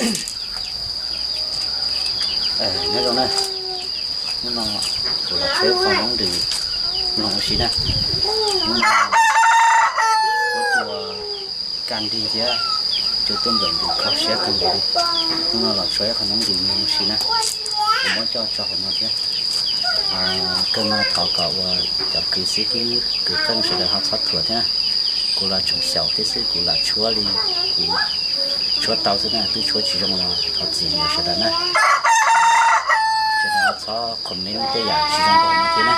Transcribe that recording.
Nyob zoo na, hnub no kuv los tshuab ib qho noob nrws mloog ua si na. Hnub no kuv ua cua kaj nrig thiab cua tuaj nplawm nrus kho siab kawg nkaus li. Hnub no los tshuab ib qho noob nrws mloog ua si na, kuv muab coj tso hauv no thiab. Kawg no thov kom ua cov kwv xib hwb kwv qeej sawv daws ho txhob thuam thiab na. Kuv los tseem xyaum thiab xwb, kuv lam tshuab li kuv tshuab tau xwb na, twb tshuab tsis zoo los thov txim rau sawv daws na. Sawv daws ho txhob comment tej yam tsis zoo rau no thiab na.